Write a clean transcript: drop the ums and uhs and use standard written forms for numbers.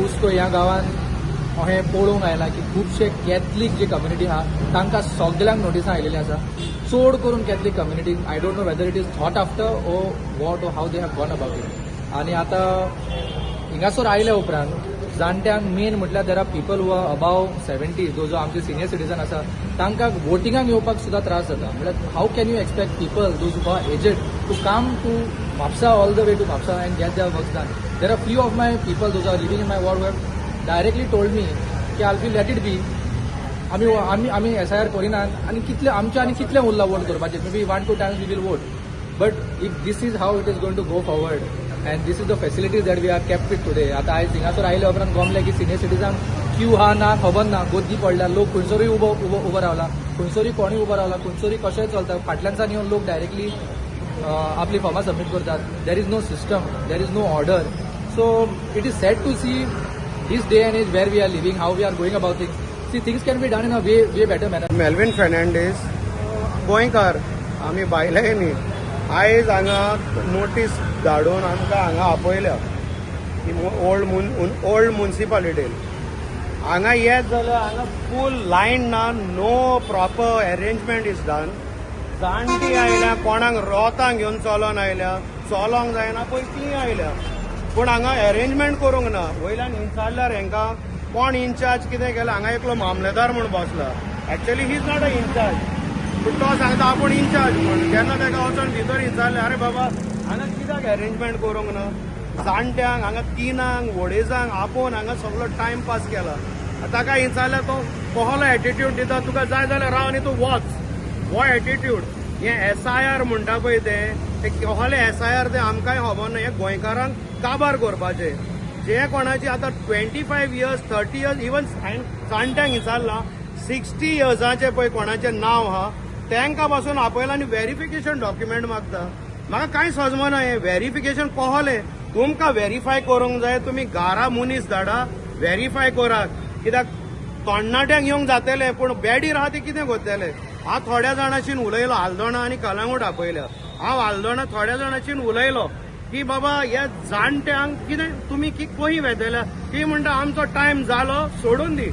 हुस्को ह्या गांवान अशें पळोवंक आयलां की खुबशे कॅथलीक जे कम्युनिटी आहा, तांकां सगल्यांक नोटिसां आयलेलीं आसा. चड करून Catholic community, I don't know whether it is thought after or what or how they have gone about it. आनी आतां हिंगासर आयल्या उपरांत जाणट्यांक, मेन म्हटल्यार there are people who are above 70, जो जो आमचे सिनियर सिटीजन आसा, तांकां वोटिंगाक येवपाक सुद्दां त्रास जाता. म्हळ्यार how can you expect people, those who are aged, to come to Mapusa, all the way to Mapusa, and get their work done? There are few of my people, those are living in my ward, have directly told me की आल्फी, let it be. आमी आमी आमी SIR करिनात आनी कितले आमचे आनी कितले उरला वोट करपाचे? Maybe one two times we will vote, but if this is how it is going to go forward and this is the facilities that we are kept with today. आतां आयज हिंगासर आयले उपरांत गमले की सिनियर सिटीजन क्यू हा ना खबर ना, गर्दी पडल्या, लोक खंयसरूय उबो उबो उबो रावला, खंयसरूय कोणूय उबो रावला, खंयसरूय कशेंय चलता. फाटल्यानसान येवन लोक डायरेक्टली आपली फॉर्मां सबमीट करतात. There is no system, there is no order. So it is sad to see this day and age where we are living, how we are going about things. See, things can be done in a way, way better manner. Melvin Fernandes, गोंयकार. आमी भायले न्ही. आयज हांगा notice धाडून आमकां हांगा आपयल्या ओल्ड मुन्सिपालिटीन. हांगा येत जाल्यार हांगा फूल लायन ना, no proper arrangement is done. जाणटी आयल्या, कोणाक रोतां घेवन चलोन आयल्या, चलोंक जायना पळय ती आयल्या, पूण हांगा अरेंजमेंट करूंक ना. वयल्यान विचारल्यार हांकां कोण इन्चार्ज कितें केलें, हांगा एकलो मामलेदार म्हूण बसला. Actually he is not a incharge, पूण तो सांगता आपूण इन्चार्ज म्हूण. जेन्ना ताका वचोन भितर विचारलें, "अरे बाबा, हांगा कित्याक अरेंजमेंट करूंक ना?" जाणट्यांक हांगा तिनांक वडेजांक आपोवन हांगा सगलो टायम पास केला. ताका विचारल्यार तो कहलो एटिट्यूड दिता, "तुका जाय जाल्यार राव आनी तूं वच." हो एटिट्यूड. हें एसआयआर म्हणटा पळय, तें ते कहले एसआयआर तें आमकांय खबर ना. हें गोंयकारांक काबार करपाचें. जे कोणाची आतां 25 years, 30 years, even जाणट्यांक विचारलां, 60 इयर्साचे पळय कोणाचें नांव आहा, तांकां पासून आपयला आनी व्हेरिफिकेशन डॉक्युमेंट मागता. म्हाका कांय समजना हें व्हेरिफिकेशन कहलें. तुमकां व्हेरीफाय करूंक जाय, तुमी घरा मनीस धाडा, व्हेरीफाय करात. कित्याक तरणाट्यांक येवंक जातलें, पूण बेडीर आहा ते कितें करतले? हांव थोड्या जाणांशीन उलयलो. आल्दोणा आनी कलांगूट आपयल्या. हांव आल्दोणा थोड्या जाणांशीन उलयलो की बाबा, ह्या जाणट्यांक कितें तुमी की खंय वेतले? ती म्हणटा, "आमचो टायम जालो, सोडून दी."